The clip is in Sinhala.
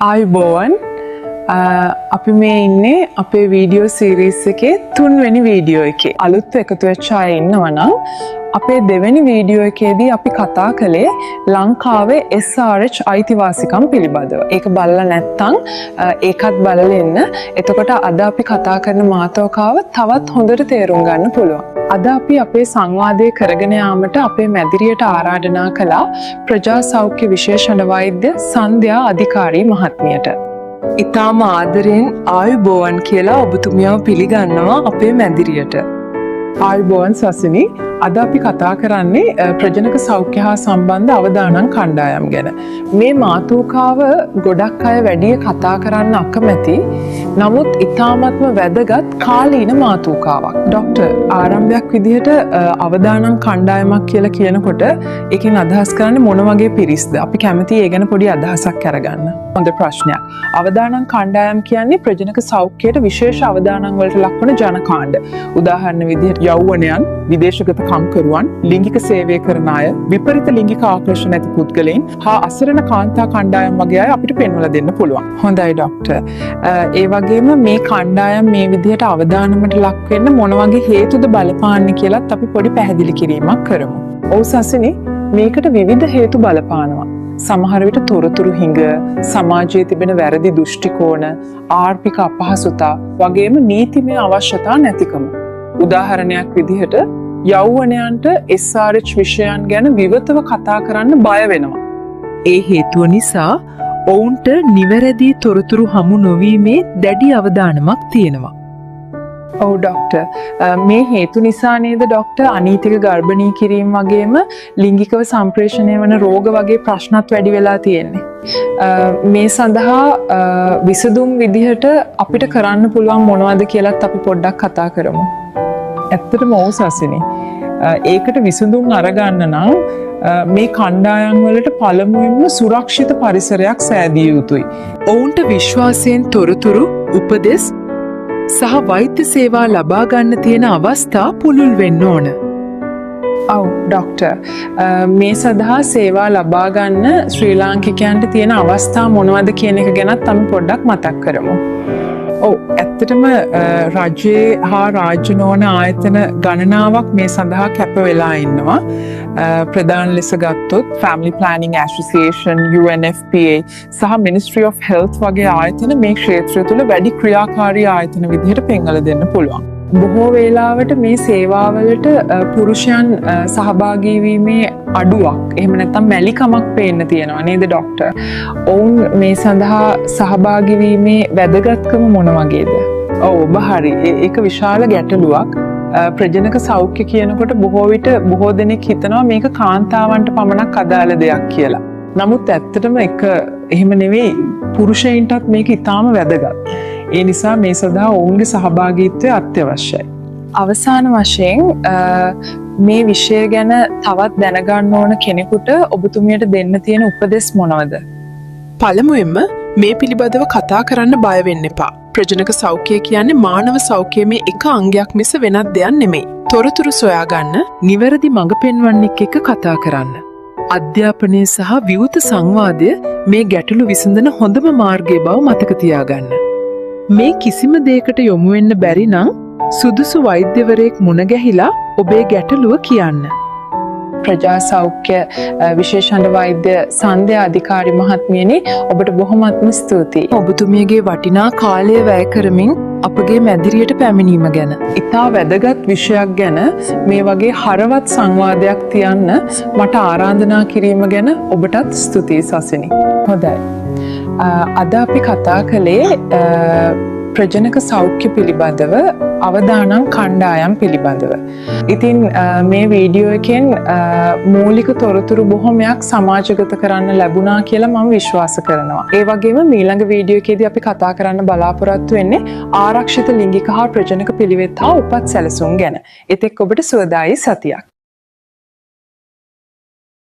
ආයුබෝවන්. අපි මේ ඉන්නේ අපේ වීඩියෝ සීරීස් එකේ තුන්වෙනි වීඩියෝ එකේ. අලුත්ව එකතු වෙච්ච අය ඉන්නවා නම්, අපේ දෙවෙනි වීඩියෝ එකේදී අපි කතා කළේ ලංකාවේ SRH අයිතිවාසිකම් පිළිබඳව. ඒක බලලා නැත්තම් ඒකත් බලලා එන්න. එතකොට අද අපි කතා කරන මාතෘකාව තවත් හොඳට තේරුම් ගන්න පුළුවන්. අද අපි අපේ සංවාදය කරගෙන යාමට අපේ මැදිරියට ආරාධනා කළා ප්‍රජා සෞඛ්‍ය විශේෂණ වෛද්‍ය සන්ධ්‍යා අධිකාරී මහත්මියට. ඉතාම ආදරයෙන් ආයුබෝවන් කියලා ඔබතුමියව පිළිගන්නවා අපේ මැදිරියට. ආයුබෝවන් සසිනි. අද අපි කතා කරන්නේ ප්‍රජනක සෞඛ්‍ය හා සම්බන්ධ අවදානම් කණ්ඩායම් ගැන. මේ මාතෘකාව ගොඩක් අය වැඩිය කතා කරන්න අකමැති. නමුත් ඉතාමත්ම වැදගත් කාලීන මාතෘකාවක්. ඩොක්ටර්, ආරම්භයක් විදිහට අවදානම් කණ්ඩායමක් කියලා කියනකොට ඒකෙන් අදහස් කරන්නේ මොන වගේ පිරිස්ද? අපි කැමතියි ඒ ගැන පොඩි අදහසක් අරගන්න. හොඳ ප්‍රශ්නයක්. අවදානම් කණ්ඩායම් කියන්නේ ප්‍රජනක සෞඛ්‍යයට විශේෂ අවදානම් වලට ලක්වන ජනකාණ්ඩ. උදාහරණ විදිහට යෞවනයන්, විදේශගත කම්කරුවන්, ලිංගික සේවය කරන අය, විපරිත ලිංගික ආකර්ෂණ ඇති පුද්ගලයින් හා අසරණ කාන්තා කණ්ඩායම් වගේ අය අපිට පෙන්වලා දෙන්න පුළුවන්. හොඳයි ඩොක්ටර්. ඒ වගේම මේ කණ්ඩායම් මේ විදිහට අවදානමට ලක් වෙන්න මොන වගේ හේතුද බලපාන්නේ කියලත් අපි පොඩි පැහැදිලි කිරීමක් කරමු. ඔව් සසිනි, මේකට විවිධ හේතු බලපානවා. සමහර විට තොරතුරු හිඟ, සමාජයේ තිබෙන වැරදි දෘෂ්ටිකෝණ, ආර්ථික අපහසුතා වගේම නීතිමය අවශ්‍යතා නැතිකම. උදාහරණයක් විදිහට යෞවනයන්ට SRH විෂයන් ගැන විවෘතව කතා කරන්න බය වෙනවා. ඒ හේතුව නිසා ඔවුන්ට නිවැරදි තොරතුරු හමු නොවීමේ දැඩි අවදානමක් තියෙනවා. ඔව් ඩොක්ටර්. මේ හේතු නිසා නේද ඩොක්ටර්, අනීතික ගර්භණී කිරීම වගේම ලිංගිකව සම්ප්‍රේෂණය වන රෝග වගේ ප්‍රශ්නත් වැඩි වෙලා තියෙන්නේ? මේ සඳහා විසඳුම් විදිහට අපිට කරන්න පුළුවන් මොනවද කියලත් අපි පොඩ්ඩක් කතා කරමු. ඇත්තටම ඔව් සසිනි. ඒකට විසඳුම් අරගන්න නම් මේ කණ්ඩායම් වලට පළමුවෙන්ම සුරක්ෂිත පරිසරයක් සෑදිය යුතුයි. ඔවුන්ට විශ්වාසයෙන් තොරතුරු, උපදෙස් සහ වෛද්‍ය සේවා ලබා ගන්න තියෙන අවස්ථා පුළුල් වෙන්න ඕන. ඔව් ඩොක්ටර්. මේ සඳහා සේවා ලබා ගන්න ශ්‍රී ලාංකිකයන්ට තියෙන අවස්ථා මොනවද කියන එක ගැනත් අපි පොඩ්ඩක් මතක් කරමු. ඔව්, ඇත්තටම රජයේ හා රාජ්‍ය නොවන ආයතන ගණනාවක් මේ සඳහා කැප වෙලා ඉන්නවා. ප්‍රධාන ලෙස ගත්තොත් Family Planning Association, UNFPA සහ Ministry of Health වගේ ආයතන මේ ක්ෂේත්‍රය තුළ වැඩි ක්‍රියාකාරී ආයතන විදිහට පෙන්වලා දෙන්න පුළුවන්. බොහෝ වේලාවට මේ සේවාවලට පුරුෂයන් සහභාගී වීමේ අඩුවක් එහෙම නැත්නම් මැලිකමක් පේන්න තියෙනවා නේද ඩොක්ටර්? ඔවුන් මේ සඳහා සහභාගී වීමේ වැදගත්කම මොන වගේද? ඔව්, ඔබ හරි. ඒක විශාල ගැටලුවක්. ප්‍රජනක සෞඛ්‍ය කියනකොට බොහෝ විට බොහෝ දෙනෙක් හිතනවා මේක කාන්තාවන්ට පමණක් අදාළ දෙයක් කියලා. නමුත් ඇත්තටම එක එහෙම නෙවෙයි, පුරුෂයින්ටත් මේක ඉතාම වැදගත්. ඒ නිසා මේ සඳහා ඔවුන්ගේ සහභාගීත්වය අත්‍යවශ්‍යයි. අවසාන වශයෙන් මේ විෂය ගැන තවත් දැනගන්න ඕන කෙනෙකුට ඔබතුමියට දෙන්න තියෙන උපදෙස් මොනවද? පළමුවෙන්ම මේ පිළිබඳව කතා කරන්න බය වෙන්න එපා. ප්‍රජනක සෞඛ්‍ය කියන්නේ මානව සෞඛ්‍යයේ එක අංගයක් මිස වෙනත් දෙයක් නෙමෙයි. තොරතුරු සොයාගන්න, නිවැරදි මඟ පෙන්වන්නෙක් එක්ක කතා කරන්න. අධ්‍යාපනය සහ විවෘත සංවාදය මේ ගැටලු විසඳන හොඳම මාර්ගය බව මතක තියාගන්න. මේ කිසිම දෙයකට යොමු වෙන්න බැරි නම් සුදුසු වෛද්‍යවරයෙක් මුණ ගැහිලා ඔබේ ගැටලුව කියන්න. ප්‍රජා සෞඛ්‍ය විශේෂණ වෛද්‍ය සන්ධ්‍යා අධිකාරි මහත්මියනි, ඔබට බොහොමත්ම ස්තුතියි. ඔබතුමියගේ වටිනා කාලය වැය කරමින් අපගේ මැදිරියට පැමිණීම ගැන. ඉතා වැදගත් විෂයක් ගැන මේ වගේ හරවත් සංවාදයක් තියන්න මට ආරාධනා කිරීම ගැන ඔබටත් ස්තුතියි සසිනි. හොඳයි. අද අපි කතා කළේ ප්‍රජනක සෞඛ්‍ය පිළිබඳව අවදානම් කණ්ඩායම් පිළිබඳව. ඉතින් මේ වීඩියෝ එකෙන් මූලික තොරතුරු බොහොමයක් සමාජගත කරන්න ලැබුණා කියලා මම විශ්වාස කරනවා. ඒ වගේම මීළඟ වීඩියෝ එකේදී අපි කතා කරන්න බලාපොරොත්තු වෙන්නේ ආරක්ෂිත ලිංගික හා ප්‍රජනක පිළිවෙත් හා උපත් සැලසුම් ගැන. එතෙක් ඔබට සුවදායි සතියක්.